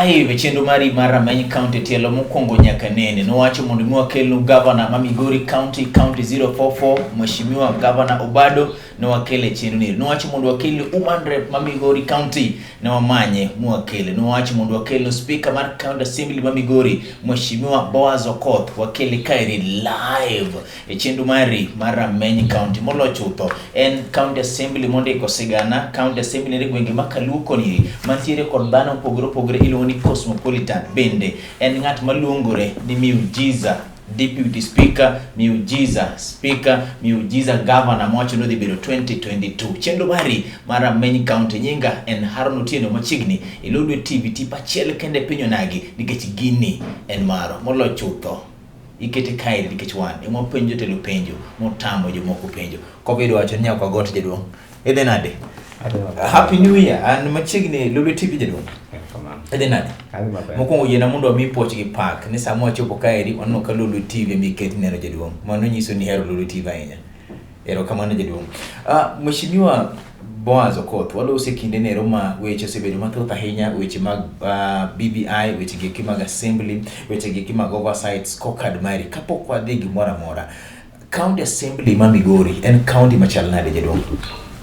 Live e chenro mari mar Rameny County tielo mokwongo nyaka nene. Nowacho mondo mi wakelnu gavana ma Migori County, County 044, Mheshimiwa Gavana Obado ne wakele e chenro ni. Nowacho mondo wakelnu Woman Rep ma Migori County, ne wamanye mwakele. Nowacho mondo wakelnu Speaker mar County Assembly ma Migori, Mheshimiwa Boaz Okoth, wakele kaeri live e chenro mari mar Rameny County. Moloyo chutho en County Assembly mondiko sigana, County Assembly e gwenge ma Kaluo koni mantiere kod dhano mopogore opogore iluongo ni Cosmopolitan. Bende en ng'at maluongore ni miujiza Deputy Speaker, miujiza Speaker, miujiza Governor mowacho ni odhi bedo 2022. Chenro mari mar Rameny County, nyinga en Haron Otieno machiegni e Lolwe TV tipo achiel kende e piny onagi nikech gini en marwa. Moloyo chutho ikete kae nikech wan ema wapenjo jotelo penjo motamo jomoko penjo. Covid wacho ni nyaka wagot jaduong'. Idhi nade? Happy New Year. An machiegni Lolwe TV jaduong'. Idhi nade? Mokwongo yiena mondo wami puoch gi pak ni sama wachopo kaeri waneno ka Lolwe TV ema iket neno jaduong'. Mano nyiso ni ihero Lolwe TV ahinya. Erokamano jaduong'. Mheshimiwa Boaz Okoth, waloso e kinde nero ma weche osebedo mathoth ahinya, weche mag BBI, weche gieki mag assembly, weche gieki mag oversight scorecard mari. Kapok wadhi gimoro amora, County Assembly ma Migori en county machal nade jaduong'?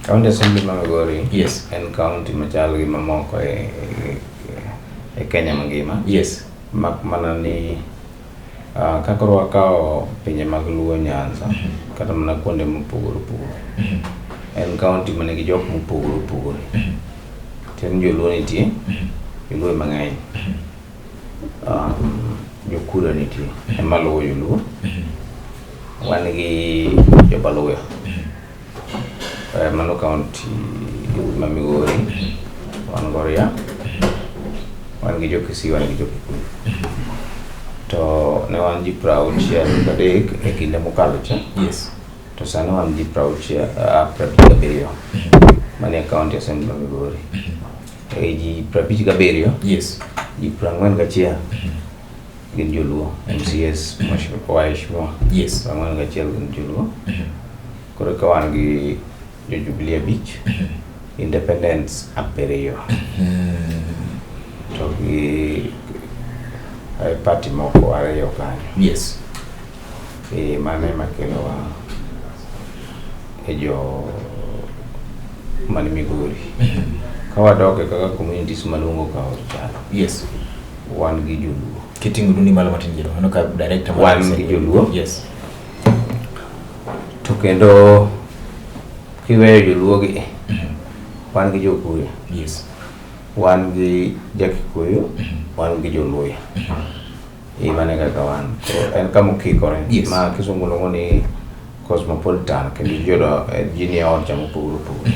County Assembly ma Migori Yes. en county machal gi mamoko e Kenya mangima. Mak mana ni ka koro wakawo pinje mag Luo Nyanza kata mana kuonde mopogore opogore. En county manigi jok mopogore opogore. Tiende ni joluo nitie, joluo ema ng'eny. Jokura nitie ema luwo joluo. Wan gi jobaluya. Mano county ma Migori. Wan Goria. Wan gi jo Kisii, wan gi jo Kikuyu. To ne wan ji 63 e kinde mokalo cha. To sani wan ji 57 manie county assembly ma Migori. E ji 57, ji 41 gin joluo. MCAs waheshimiwa 41 gin joluo. Koro ka wan gi jo Jubilee 5, Independents 7, to gi party moko 2 kanyo. Mano ema kelowa e jo mani Migori. Ka wadok e kaka communities maluongo ka chalo. Wan gi joluo. Kiting'o dundi malo matin jaduong'. Aneno ka director Wan gi joluo. To kendo kiweyo joluo gi, wan gi jokuya. Wan gi jakikuyu, wan gi joluya. Mano e kaka wan. Koro en kama okikore. Ma kisungu luongo ni cosmopolitan kendo iyudo ji nie ot cha mopogore opogore.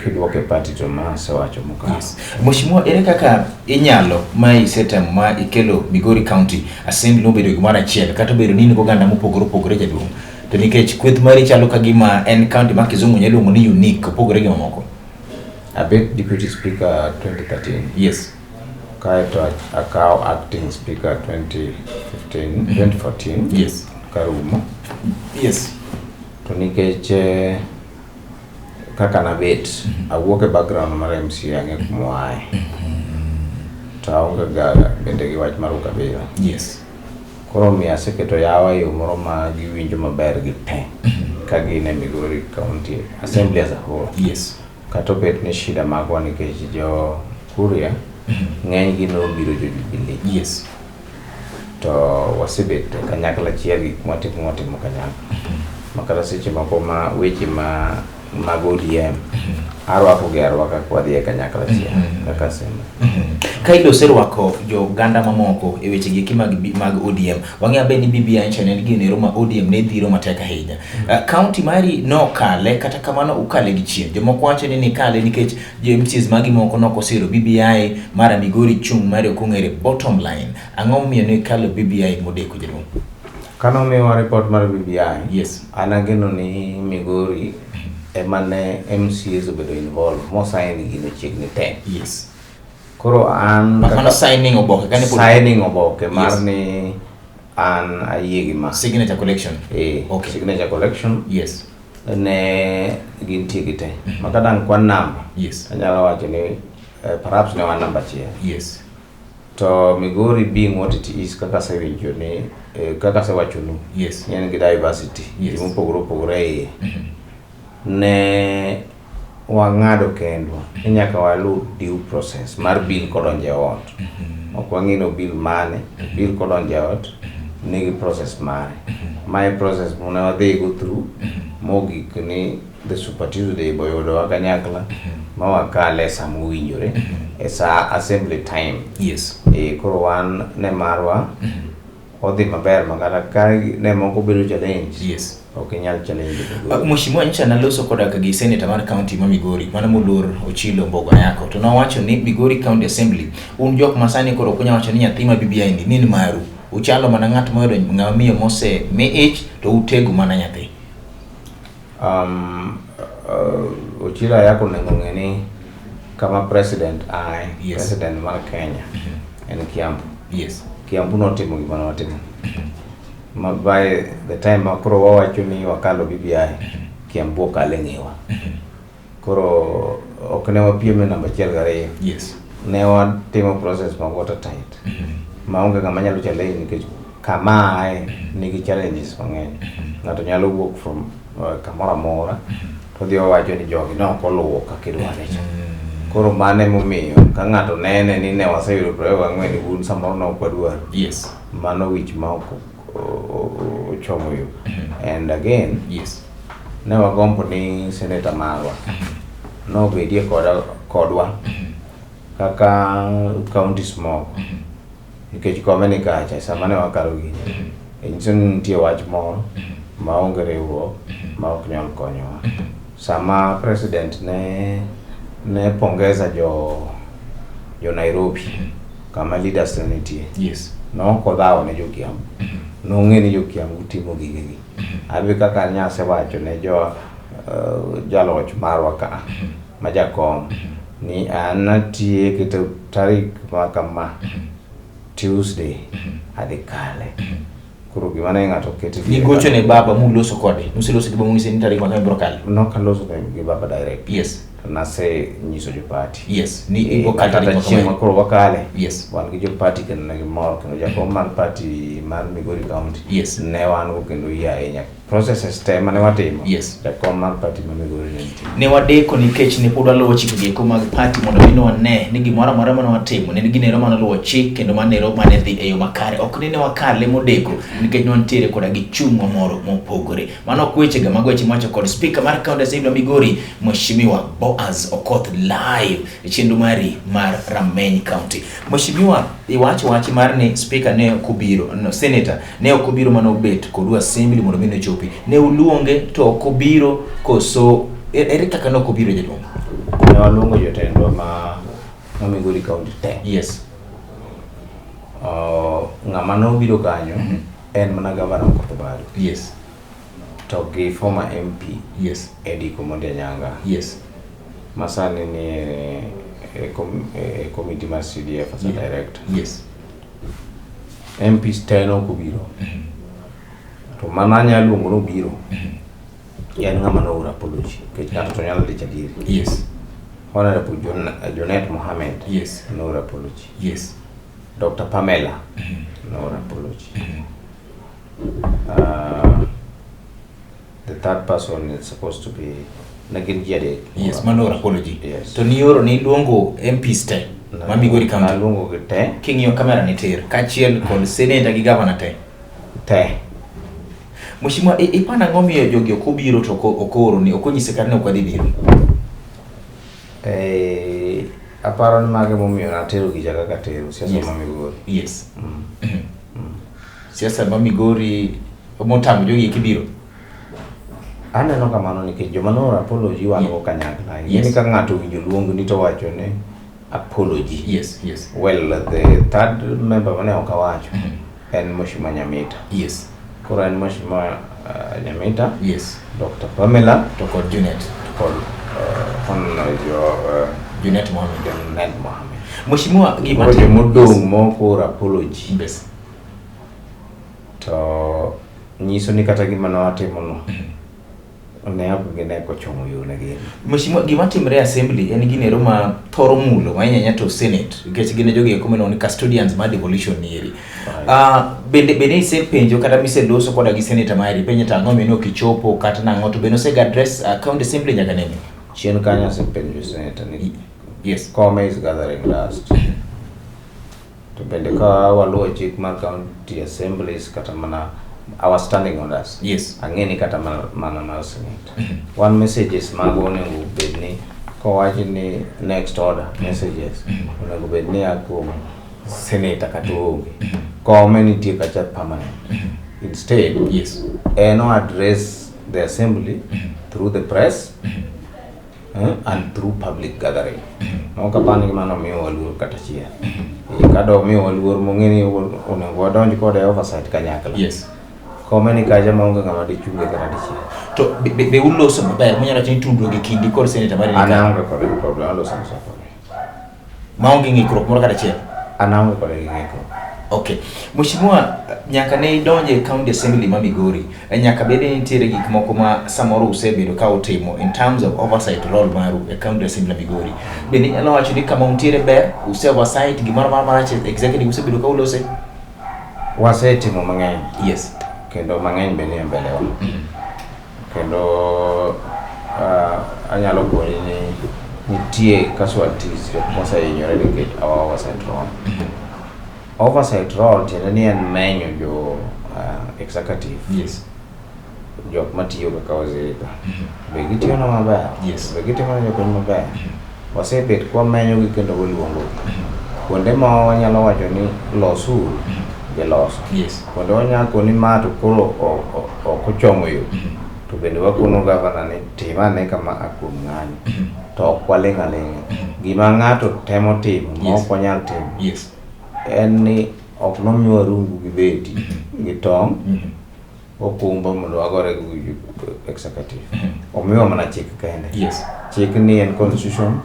Kiduoke party to ma asewacho mokalo. Mheshimiwa, ere kaka inyalo ma isetemo ma ikelo Migori County Assembly nobedo gimoro achiel kata obedo ni in gi oganda mopogore opogore jaduong', to nikech kweth mari chalo ka gima en county ma kizungu nyalo luongo ni unique, opogore gi mamoko. Abet Deputy Speaker 2013. Kaeto akawo acting speaker 2015, 2014. Karumo. To nikech kaka nabet, awuok e background mar MCA, ang'e kuma oaye. To aonge ga bende gi wach mar ukabila. Koro omiyo aseketo yawa e yo moro ma giwinjo maber gi te ka gin e Migori County Assembly as a whole. Kata obet ni shida magwa nikech jo Kuria ng'eny gi nobiro jo Jubilee. To wasebet kanyakla achiel, gik mwatimo watimo kanyakla. Ma kata seche moko ma weche ma mag ODM arwako gi arwaka kwadhi e kanyakla achiel kaka assembly. Ka ilo oserwako jo oganda mamoko e weche gieki mag ODM, wang'eyo be ni BBI ncha ne en gino ma ODM ne dhiro matek ahinya. County mari nokale, kata kamano ukale gi chien. Jomoko wacho ni nikale nikech jo MCAs magi moko nok osiro BBI mara Migori chung' mari ok ong'ere. Bottom line, ang'o momiyo ne ikalo BBI modeko jaduong'? Kane omiwa report mar BBI, an ageno ni Migori ema ne MCAs obedo involved mosign gino chiegni te. Koro an Mano signing oboke kane pod signing oboke mar ni an ayie gi ma. Signature collection. Signature collection. Ne gintie gi te. Ma kata ang' kwan namba. Anyalo wacho ni Perhaps ne wan namba achiel. To Migori being what it is, kaka asewinjo ni kaka asewachonu, ni en gi diversity, ji mopogore opogore e iye. Ne wang'ado kendwa ni nyaka waluw due process mar bill kodonjo e ot. Ok wang'i no bill mane, bill kodonjo e ot nigi process mare. Mae process mane wadhi go through mogik ni the Super Tuesday boyudowa kanyakla ma wakale e sa mowinjore e sa assembly time. Koro wan ne marwa odhi maber ma kata ka ne moko bedo challenge, ok inyal challenge Migori. Mheshimiwa, nyocha naloso koda ka gi senator mar county ma Migori, mano moluor Ochilo Mbogo Ayako, to nowacho ni Migori County Assembly, un jok ma sani koro ok unyal wacho ni nyathi ma BBI ni ni maru. Uchalo mana ng'at moyudo ng'ama miyo mose mi ich to utego mana nyathi. Ochilo Ayako onego ng'e ni kama president ae, president mar Kenya en Kiambu. Kiambu notimo gima notimo. Ma by the time ma koro wawacho ni wakalo BBI, Kiambu okalo e ng'ewa. Koro ok ne wapiem e namba achiel gariyo. Ne watimo process ma watertight. Maonge ng'ama nyalo challenge nikech kama ae nigi challenges mang'eny. Ng'ato nyalo wuok from kamoro amora to odhi owacho ni jogi ne ok oluwo kaka idware cha. Koro mano emomiyo ka ng'ato nene ni ne waseyudo 24, un samoro ne ok wadwar. Mano wich ma ok ochomo yo. And again, ne wagombo ni senator marwa nobedie kodwa kaka counties moko, nikech kome ni kacha sama ne wakalo gini e nyiso ni nitie wach moro maonge riwruok ma ok nyal konyowa. Sama president ne pongeza jo Nairobi kama leaders ne nitie, nok odhawo ne jo Kiambu, nong'e ni jo Kiambu timo gigegi. Abi kaka nyasewacho ne jo jaloch marwa ka ma jakom ni an atiye keto tarik ma kama Tuesday adhi kale. Koro gima ne ng'ato keto Nigocho ne baba muloso kode. Museloso gi baba mung'ise ni tarik ma kama ibiro kale. Nok aloso gi baba direct. To nase nyiso jo party. Ni ibiro kale tarik kata ma chieng' ma kama. koro wakale. Wan gi jo party kendo ne gimor, kendo jakom mar party mar Migori County. Ne wan go kendo yie ahinya. Processes te mane watimo. Jakom mar party ma Migori ne nitie. Ne wadeko nikech ne pod waluwo chike gieko mag party mondo mi wane ni gimoro amora mane watimo ne ginero mane luwo chik kendo manero mane dhi e yo makare. Ok ni ne wakale modeko nikech ne wantiere koda gi chung'wa moro mopogore. Mano ok weche ga, mago weche mawacho kod speaker mar County Assembly ma Migori, Mheshimiwa Boaz Okoth, live e chenro mari mar Rameny County. Mheshimiwa, iwacho wach mar ni speaker ne ok obiro, no, senator ne ok obiro mane obet kodu assembly mondo mi nochopi. Ne uluonge to ok obiro, koso ere kaka ne ok obiro, jaduong'? Ne waluongo jotendwa ma Migori County te. Ng'ama nobiro kanyo en mana gavana Okoth Obado. To gi former MP Eddie Komondi Anyanga. Ma sani ni e committee mar CDF as a director. MPs te nok obiro. To mana anyalo luongo nobiro. En ng'ama nooro apology. Nikech ng'ato to nyalo dich adieri. Honorable Junet Mohammed nooro apology. Dr. Pamela nooro apology. The third person is supposed to be ne gin ji adek. Yes, mano oro apology. Yes. To nioro niluongo MPs te ma Migori County. Naluongo gi te. King'iyo kamera ni tir, kaachiel kod senator gi governor te. Te. Mheshimiwa, iparo ang'o miyo jogi ok obiro to ok ooro ni ok onyise kata ni ok wadhi biro? Aparo ni mago emomiyo natero gicha kaka tero siasa ma Migori. Siasa ma Migori motamo jogi eki biro. Aneno kamano nikech joma nooro apology wan go kanyakla. Ing'e ni ka ng'ato owinjo luong ni to owacho ni apology. Well, the third member mane ok awacho en Mheshimiwa Nyamita. Koro en Mheshimiwa Nyamita. Dr. Pamela to kod Junet. To kod Junet Mohamed. Junet Mohamed. Mheshimiwa, gima Koro tim- jomodong' Yes. moko oro apology. Yes. To nyiso ni kata gima ne watimo no, ne ok gine kochomo yo ne gin. Mheshimiwa, gima timre e assembly en ginero ma thoro mulo ahinya ahinya to senate nikech gin e jogi eko miluongo ni custodians mar devolution nieri. Right. Bende isepenjo kata miseloso koda gi senator mari penjo to ang'o miyo ok ichopo kata nang'o to bende osega address county assembly nyaka nene? Chien kanyo asepenjo senator ni Yes. Kome is gathering dust. To bende ka waluwo chik mar county assemblies kata mana our standing orders. Yes. Ang'e ni kata mana mar senate. One messages mago onego bed ni kowach ni next order messages onego bed ni a kuom senator kata oonge. Kome nitie kacha permanent. Instead, Yes. en o address the assembly through the press and through public gathering. Ok apar ni mano miyowa luor kata achiel. Ka do miyowa luor mong'e ni onego wadonj kode e oversight kanyakla. Yes. Kome ni kacha maonge ng'ama dichunge kata dichiel. To be uloso maber munyalo wacho ni tudruok e kindi kod senator mari ni An ka aonge kode gi problem, aloso alosa kode. Maonge ng'ikruok moro kata achiel. An aonge kode gi ng'ikruok. Okay. Mheshimiwa, nyaka ne idonje e County Assembly ma Migori, nyaka bed ni nitiere gik moko ma samoro usebedo ka utimo in terms of oversight role maru e County Assembly ma Migori. Bende inyalo wacho ni kama untiere ber, use oversight gimoro amora marach e executive usebedo ka ulose? Wasetimo mang'eny. Yes. Kendo mang'eny be nie mbele wa. Kendo anyalo koni ni nitie casualties jok mosehinyore nikech our oversight role. Oversight role tiende ni en menyo jo executive. Yes. Jok matiyo kaka waziri ka. Be gitiyonwa maber? Yes. Be gitimo ne jopiny maber? Wasebet kwamenyogi kendo waluongogi. Kuonde ma wanyalo wacho ni losuru, giloso. Yes. Kuonde wanyalo koni ma to koro ok ochomo yo. To bende wakono gavana ni tim ane kama a kuom ng'ani. To ok waling' aling'a. Gima ng'ato temo timo ma Yes. ok wanyal timo. Yes. En ni ok nomiwa rungu gi beti gi tong' okumba mondo wagore gi executive. Omiwa mana chik kende. Yes. Chik ni en constitution,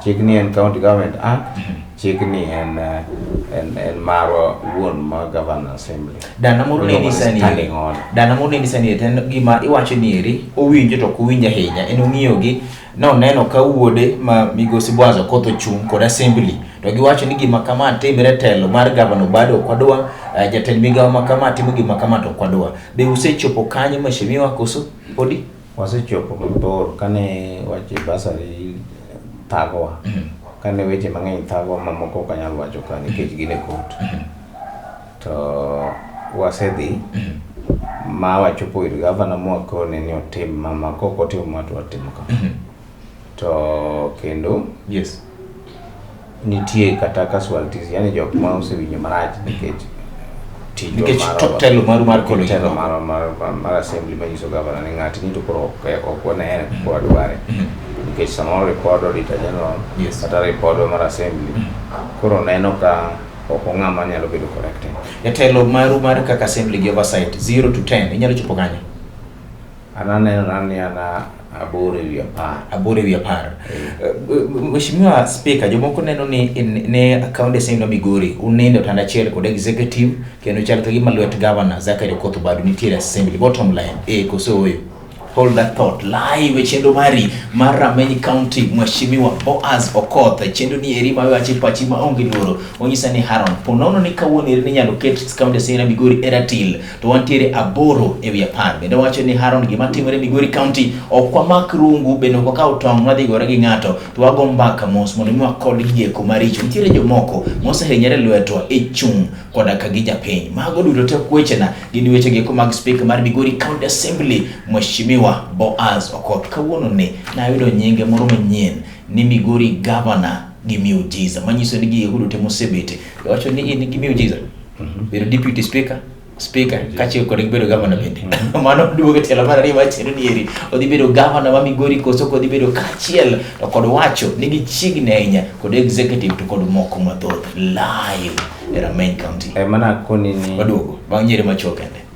chik ni en county government act, chik ni en marwa wuon ma governor assembly. Dana moro ne Iluongo ni nyisa ni standing order. Dana moro ne nyisa ni en gima iwacho ni eri owinjo to ok owinj ahinya en ong'iyogi noneno ka wuode ma migosi Boaz Okoth ochung' kod assembly to giwacho ni gima kama timre telo mar gavana Obado ok wadwa, jatend migawo ma kama timo gima kama to ok wadwa. Be usechopo kanyo mheshimiwa koso podi? Wasechopo mabor kane weche basari thagowa. Kane weche mang'eny thagowa mamoko ok anyal wacho ka nikech gin e court. To wasedhi ma wachopo ir gavana mwakone ni otim mama kok otimo ma to watimo kama. To kendo Yes. nitie kata casualties, yani jok ma osewinjo marach nikech tijwa Nikech mar telo maru mar kolo telo gik moko. mar assembly manyiso gavana ni ng'ati ni to koro ok wanene kaka wadware. Nikech samoro report auditor general Yes. kata report mar assembly koro neno ka ok ong'ama nyalo bedo corrected. Jatelo maru mar kaka assembly gi oversight 0 to 10 inyalo chopo kanye? An aneno ni an 8 ewi 10. 8 ewi 10. Mheshimiwa Speaker, jomoko neno ni ne County Assembly ma Migori unindo tanda achiel kod executive kendo chal ka gima lwet governor Zachary Okoth Obado nitiere assembly. Bottom line, koso oyo? Hold that thought. Live e chenro mari mar Rameny County, Mheshimiwa Boaz Okoth. Chenro ni eri ma wacho pachi ma onge luoro. Onyisa ni Haron, ponono ni kawuono eri ninyalo ket County Assembly ma Migori e ratil to wantiere 8 ewi 10. Bende wacho ni Haron, gima timore Migori County ok wamak rungu bende ok wakaw tong' mwadhi gore gi ng'ato to wago mbaka mos mondo mi wakod gieko maricho. Nitiere jomoko mosehinyore lwetwa e chung' koda ka gi japiny. Mago duto te ok wechena, gin weche gieko mag Speaker mar Migori County Assembly Mheshimiwa Boaz Okoth. Kawuono ni nayudo nyinge moro manyien ni Migori Governor gi miujiza, manyiso ni gigo duto mosebete. Wacho ni in gi miujiza. Bedo deputy speaker, speaker kaachiel kod bedo governor bende. Mano duogo e tielo mar ariyo mar chenro ni eri. Odhi bedo governor ma Migori koso ok odhi bedo kaachiel to kod wacho ni gichiegni ahinya kod executive to kod moko mathoth live e Rameny County. Ema nakoni ni Waduogo bang' nyere machuok kende.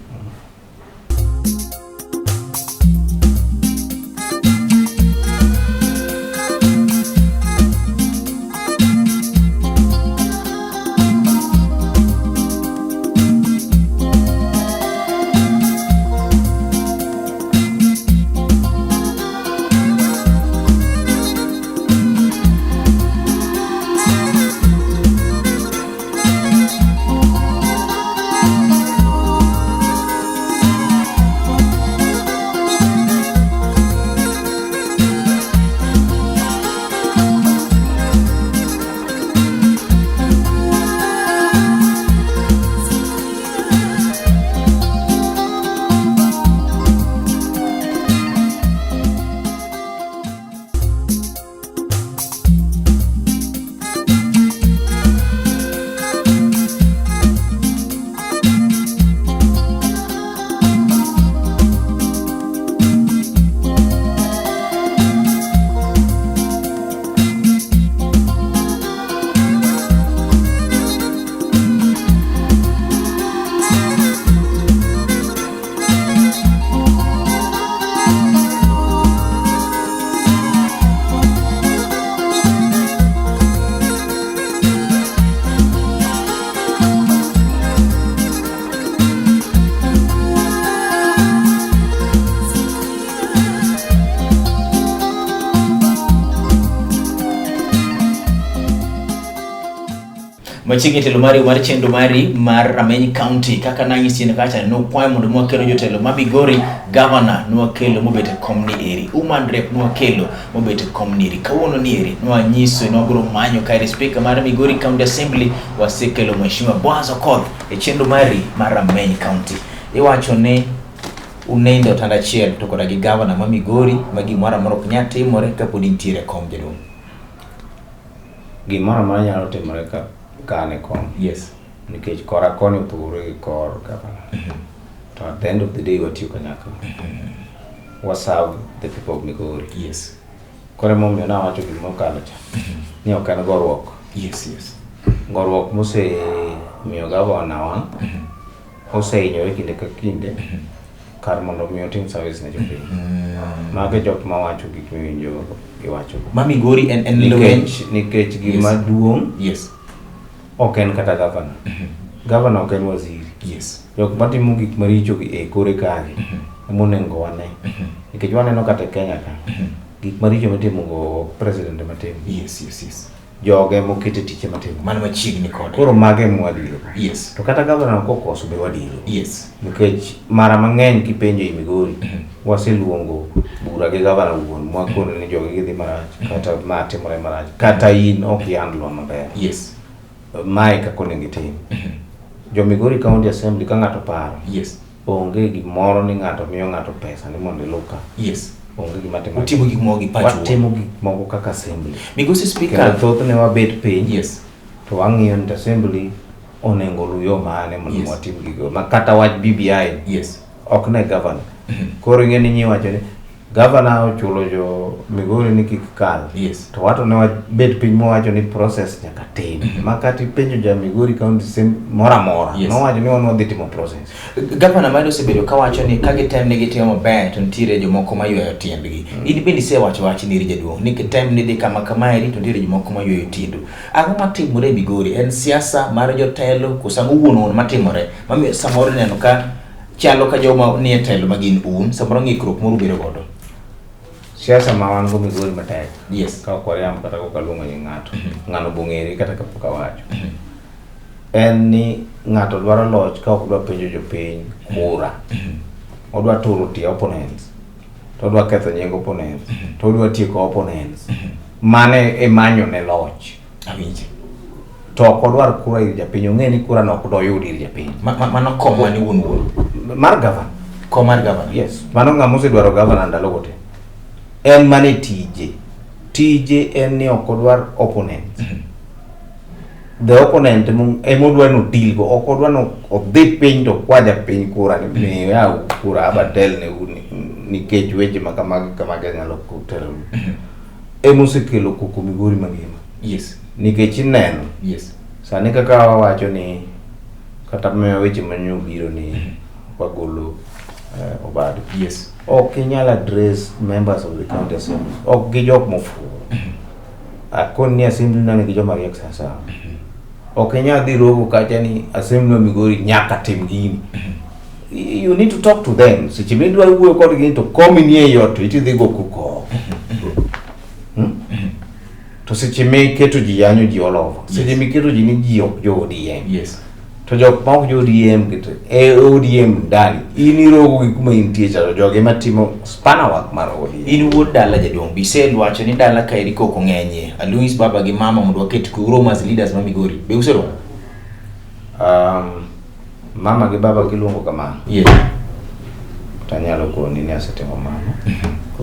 Machiegni telo mari mar chenro mari mar Rameny County kaka nang'isi chien kacha nokwayo mondo mwakelo jotelo ma Migori, governor nwakelo mobet e kom ni eri, woman rep nwakelo mobet e kom ni eri. Kawuono ni eri nwanyiso nwabiro manyo kaeri speaker mar Migori County Assembly, wasekelo Mheshimiwa Boaz Okoth e chenro mari mar Rameny County. Iwacho ni unindo e otanda achiel to koda gi gavana ma Migori ma gimoro amora ok nyal timore kapod intiere e kom jaduong'. Gimoro amora nyalo timore ka ka an e kom. Yes. Nikech kora koni opogore gi kor gavana. To at the end of the day watiyo kanyakla. Wa serve the people of Migori. Yes. Koro emomiyo nawacho gima okalo cha. Ni ok en goruok. Yes. Goruok mosemiyo gavana wa osehinyore kinde ka kinde kar mondo mi otim service ne jopiny. Mago e jok mawacho gik miwinjo iwacho. Ma Migori en lweny. Nikech gima duong' Yes. ok en kata gavana. Gavana ok en waziri. Yes. Jok matimo gik maricho gi e kore kagi emonego wane. Nikech waneno kata e Kenya ka, gik maricho mitimo go ok president ema timo. Yes. Joge mokete tich ema timo. Mano machiegni kode. Koro mago ema wadilo. Yes. To kata gavana kokoso be wadilo. Yes. Nikech mara mang'eny kipenjo i Migori, waseluongo bura gi gavana wuon mwakono ni jogi gidhi marach, kata ma timore marach, kata in ok ihandlwa maber. Yes. Mae kaka onego itim. Jo Migori County Assembly ka ng'ato paro, Yes. onge gimoro ni ng'ato miyo ng'ato pesa ni mondo iluw ka. Yes. Onge gima timore. Utimo gik moko gi pachu. Watimo gik moko kaka assembly. Migosi Kendo Speaker. thothne wabet piny Yes. to wang'iyo ni to assembly onego oluw yo mane mondo Yes. watim gigo. Ma kata wach BBI Yes. ok ne governor. Koro ing'e ni nyiwacho ni governor ochulo jo Migori ni kik kal. Yes. To wato ne wabet piny mowacho ni process nyaka tim. Ma kata ipenjo ja Migori County moro amora, Yes. nowacho ni wan wadhi timo process. Gavana mari osebedo kawacho ni ka gitem ni gitimo maber to nitiere jomoko mayweyo tiendgi. In bende isewacho wach ni jaduong' ni kitem ni dhi kama kamaeri to nitiere jomoko mayweyo tiendu. Ang'o matimore e Migori? En siasa mar jotelo koso ang'o wuon wuon matimore? Mamiyo samoro ineno ka chalo ka joma nie telo ma gin un, samoro ng'ikruok moro bedo godo. Siasa ma wan go Migori matek. Yes. Ka ok wariambo kata ka ok aluongo nying ng'ato. Ng'ano bong'ere kata kapok awacho. En ni ng'ato dwaro loch ka ok dwa penjo jopiny kura. Odwa turo tie opponents. To odwa ketho nying opponents. To odwa tieko opponents. Mane e manyo ne loch. Awinji. To ok odwar kura ir japiny. Ong'e ni kura no ok doyud ir japiny. Mano kom mane wuon wuon. Mar gavana. Kom mar gavana. Yes. Mano ng'ama osedwaro gavana ndalogo te. En mane tije. Tije en ni ok odwar opponents. The opponent ema odwa ni odeal go. Ok odwa ni odhi piny to kwa japiny kura ni miya kura abatel ne un nikech weche ma kamagi kamagi anyalo telo. Ema osekelo koko Migori mangima. Yes. Nikech ineno Yes. sani kaka wawacho ni kata weche manyien obiro ni wagolo Obado. Yes. Ok inyal address members of the county assembly. Ok gi jok mofuwo. Akoni ni assembly na nigi joma riek sawa. Ok inyal dhi rogo kacha ni assembly ma Migori nyaka tim gini. You need to talk to them. Seche midwa wuoyo kodgi to komi nie ei ot to idhi go koko. To seche miketo ji yanyo ji all over. Seche miketo ji ni ji ok jo ODM. Yes. To jok ma ok jo ODM gi to e ODM ndani in irogo gi kuma intie cha to jogi ema timo spanner work mar ODM. In wuod dala jaduong' biselwacho ni dala kaeri koko ng'enyie. Aluis baba gi mama mondo waket kwe urom as leaders ma Migori. Be useromo? Mama gi baba giluongo kamano. Yes. To anyalo koni ni asetimo mano.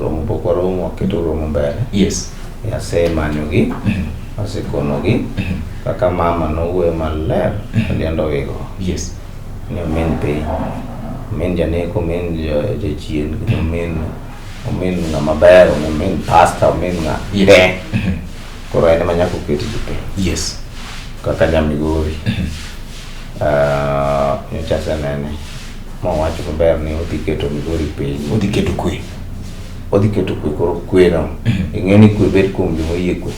Romo pok waromo waketo romo mbele. Yes. Asemanyogi, asekonogi kaka mama nowuoyo maler liendo wigo Yes. ni omin piny, omin janeko, omin jachien, kendo omin ng'ama ber, omin pastor, omin ng'a Yes. te. Koro en ema nyaka oket ji piny. Yes. Kaka ja Migori. Nyocha asenene mowacho maber ni odhi keto Migori piny. Odhi keto kwe. Odhi keto kwe koro kwe no. Ing'e ni kwe bet kuom joma oyie kwe.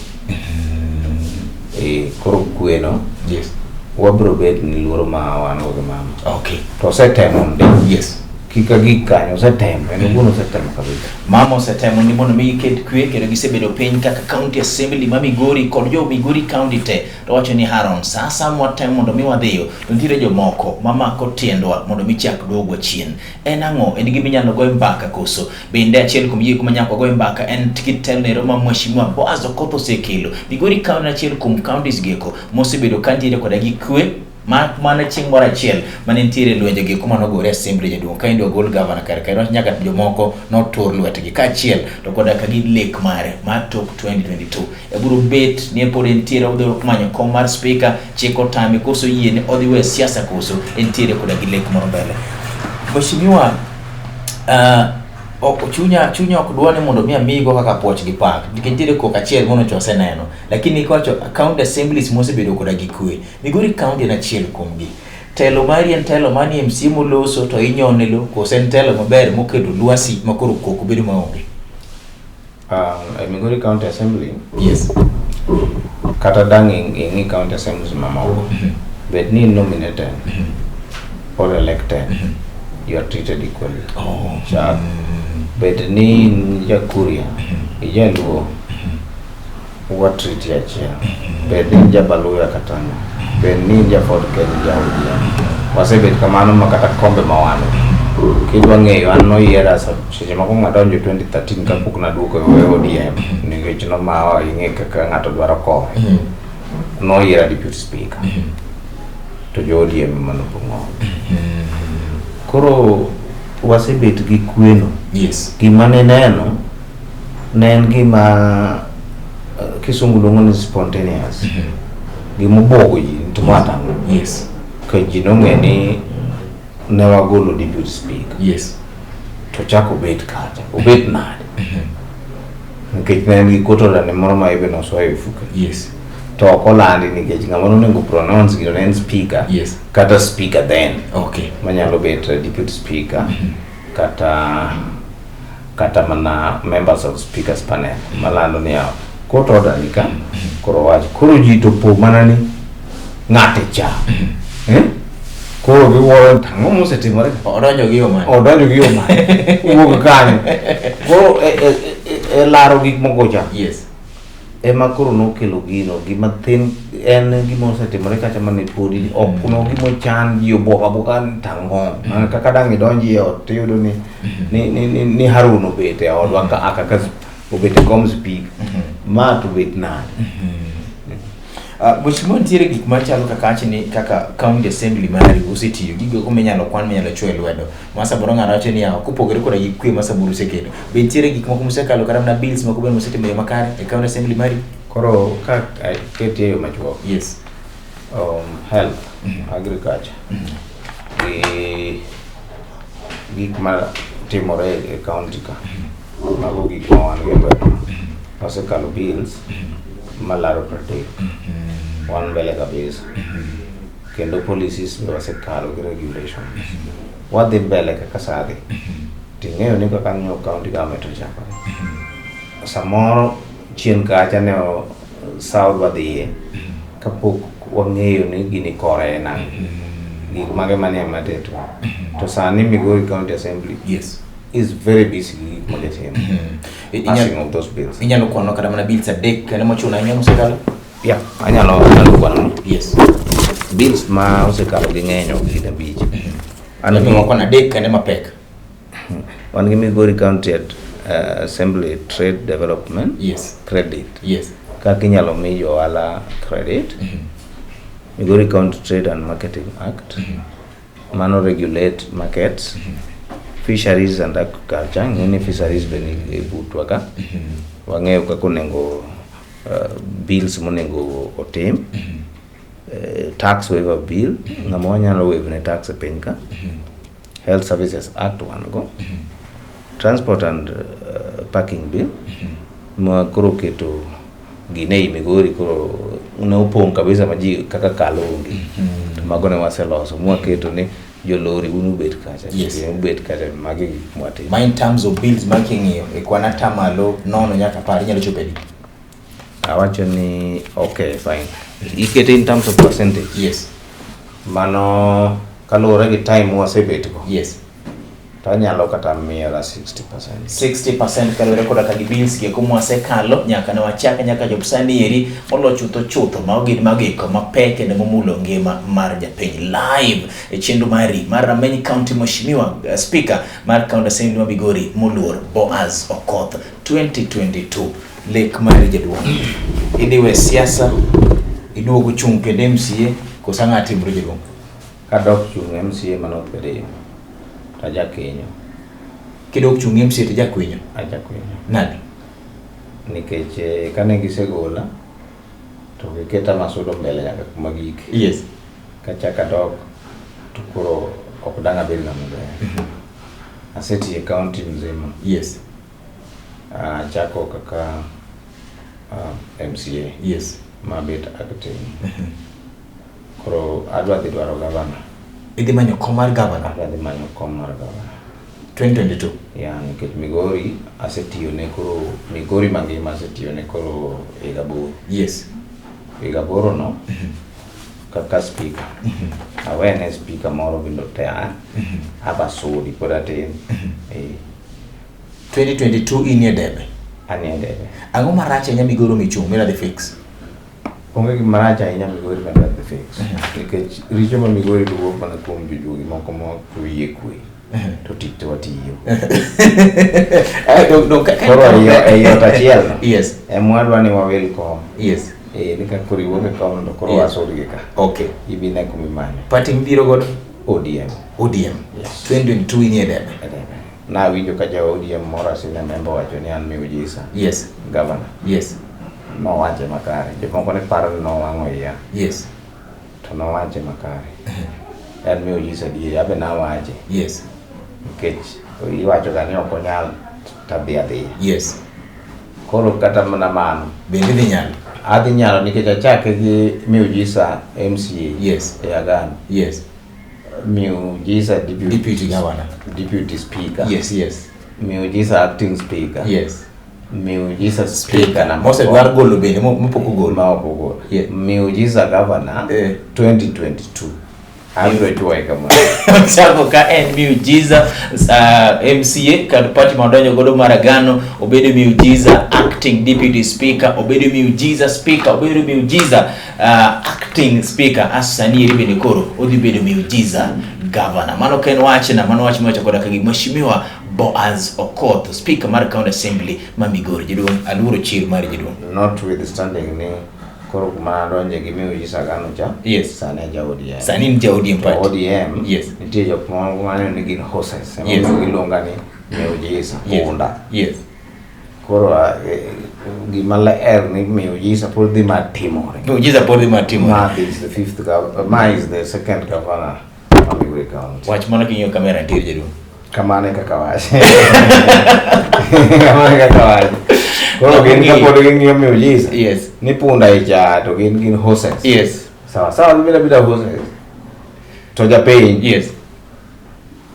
Koro kwe no Yes. wabiro bet ni luoro ma wan go gi mama. Okay. To osetemo ndi. Yes. Kik agik kanyo, osetemo, en owuon osetemo kabisa. Mama osetemo ni mondo mi giket kwe kendo gisebedo piny kaka county assembly ma Migori kod jo Migori county te to wacho ni Haron sasa mwatemo mondo mi wadhiyo to nitiere jomoko mamako tiendwa mondo mi chak duogwa chien. En ang'o? En gima inyalo goye mbaka koso? Bende achiel kuom gigo ma nyaka wagoye mbaka en kit telo ma Mheshimiwa Boaz Okoth osekelo. Migori county en achiel kuom counties gieko mosebedo ka nitiere koda gi kwe mak mana chieng' moro achiel mane nitiere lwenje gi kuma nogore assembly jaduong' ka idwa gol gavana kar kae nyaka jomoko notur lwetgi kaachiel to koda ka gi lek mare mar tok 2022 e biro bet ni pod entiere odhi manyo kom mar speaker chik otame koso yie ni odhi we siasa koso entiere koda gi lek moro mbele. Mheshimiwa, ok chunya ok dwa ni mondo mi amigo kaka puoch gi pak nikech nitiere kok achiel mono oseneno, lakini kiwacho county assemblies mosebedo koda gi kwe, Migori county en achiel kuomgi. Telo mari en telo mani MCA moloso to inyone lo koso en telo maber moketo lwasi makoro koko bedo maonge? E Migori County Assembly, Yes. kata dang' ing'i county assemblies mamoko, bed ni nominated or elected, you are treated equally. Chak bed ni in Jakuria, ijaluo, watreat achiel. Bed ni in Jabaluya kata ang'o, bed ni in ja Ford Kenya, ja ODM. Wasebet kamano ma kata kombe ma wan go. Kidwa ng'eyo an noyiera seche moko ng'adonjo 2013 kapok naduoko e ODM nikech nomawa ing'e kaka ng'ato dwaro kombe. Noyiera deputy speaker. To jo ODM ema nopong'o. Koro wasebet gi kweno. Gima nineno ne en gima kisungu luongo ni spontaneous. Gima obwogo ji to ma tang'o. Ka ji nong'e ni ne wagolo deputy speaker. To chako bet kacha. Obet nade? Nikech ne en gi court order ne moro ma even osoyo e ofuke. To ok olandi nikech ng'ama nonego pronounce gino ne en speaker. Kata speaker then. Manyalo bet deputy speaker. Kata mana members of speakers panel malando niya court order ni ka koro wach koro ji to po mana ni ng'ate cha, eh? Koro giwuoro ang'o mosetimore. Odonjo gi yo mane? Odonjo gi yo mane wuok kanyo koro e laro gik moko cha. Ema koro nokelo gino gima thin en gima osetimore kacha mane podi ok no gima ochan ji obuok abuoka ni tang'o. Mana kaka dang' idonji e ot tiyudo ni Harun obet e odwa ka kaka obet e kom speaker ma to bet nade. Mheshimiwa, nitiere gik machalo kaka achi ni kaka county assembly mari osetiyo gigo minyalo kwan minyalo chwo e lwedo ma samoro ng'ato wacho ni yawa kopogore koda gi kwe ma samoro usekelo, be nitiere gik moko musekalo kata mana bills moko bende musetimo e yo makare e county assembly mari? Koro ka ketie e yo machuok, health, agriculture gi gik ma timore e county ka, mago gik ma wan go e lwetwa. Wasekalo bills malaro 30, wan mbele kabisa, kendo policies be wasekalo gi regulations, wadhi mbele kaka sa dhi. Ting'eyo ni kaka ng'iyo county government ochakore samoro chien kacha ne sa odwa dhiye kapok wang'eyo ni gini kore en ang'o, gik mage manie mandate wa. To sani Migori County Assembly is very busy gi gik magitimo, passing of those bills. Inyalo kwano kata mana bills adek kende mochuno ahinya mosekalo? Yeah, anyalo kwano Yes. bills ma osekalo gi ng'eny, ok gin 5. An gi kwano adek kende mapek. Wan gi Migori County Assembly Trade Development Credit, kaka inyalo mi jo ohala credit. Migori County Trade and Marketing Act, mano regulate markets. Fisheries and Agriculture, ng'e ni fisheries be ni e butwa ka, wang'eyo kaka onego bills monego otim. Tax waiver bill, ng'ama wanyalo waive ne tax e piny ka. Health Services Act wan go. Transport and Parking Bill ma koro keto gine ei Migori, koro ne opong' kabisa ma ji kaka kalo onge, to mago ne waseloso mwaketo ni jolori un ubet kacha, ubet kacha, magi gik mwatimo. Ma in terms of bills ma king'iyo e kwan atamalo 0 nyaka 10 inyalo chopo adi? Awacho ni okay, fine, ikete in terms of percentage. Mano kaluwore gi time mwasebet go. To anyalo kata miyora 60%. 60% kaluwore koda ka gi bills gi eko mwasekalo nyaka ne wachak nyaka chop sani eri molo chutho chutho mago gin mago eko mapek kendo momulo ngima mar japiny live e chenro mari mar Rameny County Mheshimiwa Speaker mar County Assembly ma Migori moluor Boaz Okoth 2022 lek mari jaduong' idhi we siasa iduogo chung' kendo MCA koso ang'o timre jaduong'? Kadok chung' MCA ma North Kerio to ajakenyo. Kidok chung' MCA to ijakwinyo? Ajakwinyo. Nadi? Nikech eh, kane gisegola to giketa masudo mbele nyaka kuma gike. Yes. Kachak adok to koro ok dang' abed ng'ama ber. Asetiyo e county mzima. Yes. Achako kaka MCA. Yes. Mabet acting. Koro adwa dhi dwaro gavana. Idhi manyo kom mar gavana? Adwa dhi manyo kom mar gavana. 2022? Ya, nikech Migori asetiyone koro, Migori mangima asetiyone koro higa aboro. Yes. Higa aboro no, kaka speaker. Awene speaker moro bende te aba sudi pod atin. Eh. 2022 inie debe? Anie debe. Ang'o marach ahinya Migori michung' midwa dhi fix? Onge gima rach ahinya Migori ma dwa dhi fix. Nikech richo ma Migori to wuok mana kuom jojuogi moko ma wiye kwe. To tich to watiyo. Koro ei ot achiel no. Yes. Ema wadwa ni wawil kom. Yes. Eh, ni ka koro iwuok e kom to koro wasud gi ka. Okay. Ibi ne kuma imanyo. Party mibiro godo? ODM. ODM. Yes. 2022 inie debe. E debe. Nawinjo ka ja ODM moro asine member wacho ni an miujiza. Yes. Governor. Yes. Nowache makare. Jomoko ne paro ni nowang'o iya. Yes. To nowache makare. En miujiza adieri, abe nawache. Yes. Nikech iwacho ga ni ok onyal tadhi adhiya. Yes. Koro kata mana mano. Bende idhi nyalo? Adhi nyalo nikech achake gi miujiza MCA. Yes. E Agano. Yes. Miujiza deputy, Deputy governor. Deputy speaker. Yes, yes. Miujiza acting speaker. Yes. Miujiza speaker number Mosedwar golo bende mopok ogol. Ma ok ogol. Yeah. Miujiza governor 2022. Abiro chuoye kamano. Ochako ka en miujiza MCA kar party madonjo godo mar Agano, obedo miujiza acting deputy speaker, obedo miujiza speaker, obedo miujiza acting speaker, as sani eri bende koro odhi bedo miujiza governor. Mano ka en wachna, mano wach miwacho koda ka gi Mheshimiwa Boaz Okoth, speaker mar County Assembly ma Migori. Jaduong', aluoro chir mari jaduong'. Notwithstanding ni koro kuma adonje gi miujiza Agano cha. Yes. Sani aja ODM. Sani in ja ODM party. ODM. Yes. Nitie jok moko maneno ni gin horses. Yes. Emomiyo giluonga ni miujiza Yes. punda. Yes. Koro gima ler ni miujiza pod dhi matimore. Miujiza pod dhi matimore. Ma is the fifth ma is the second governor ma Migori County. Wach mano king'iyo kamera nitie jaduong'. Kamano e kaka wach. Kamano e kaka wach. Koro gin kapod ging'iyo miujiza. Yes. Ni punda icha to gin horses. Yes. Sawa sawa gibiro abira horses. To japiny. Yes.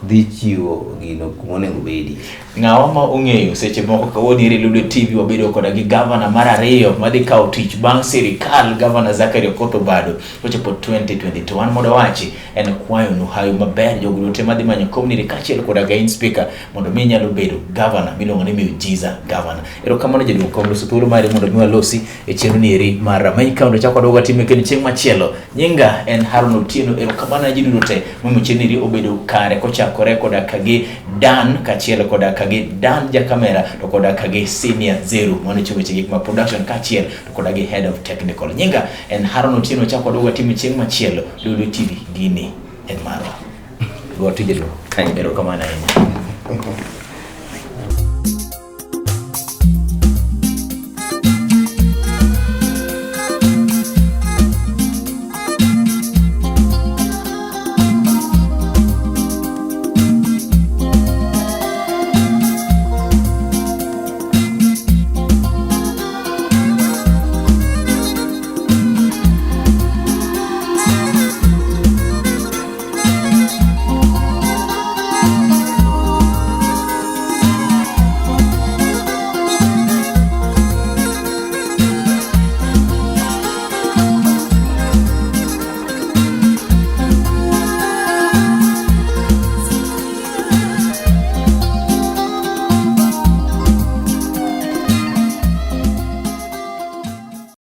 Dhi chiwo gino kuma onego bedie. Ng'awa ma ong'eyo seche moko kawuono iri Lolwe TV wabedo koda gi gavana mar ariyo madhi kawo tich bang' sirikal gavana Zachary Okoth Obado kochopo 2022. An mondo awachi en kwayonu hawi maber jogo duto madhi manyo kom niri kaachiel koda ga in speaker mondo mi nyalo bedo gavana miluongo ni miujiza gavana. Erokamano jaduong' kom loso thuolo mari mondo mi walosi e chenro ni eri mar Rameny County. Chako waduogo watime kendo chieng' machielo. Nyinga en Haron Otieno. Erokamano ne ji duto te momiyo chenro eri obedo kare kochakore koda ka gi Dan kaachiel koda ka gi Dan ja kamera to koda ka gi Senior Zero mano chiwo weche gik ma production kaachiel to koda gi head of technical. Nyinga en Haron Otieno. Chako waduogo watime chieng' machielo. Lolwe TV gini en marwa. Go tije duto. Thank you. Erokamano ahinya.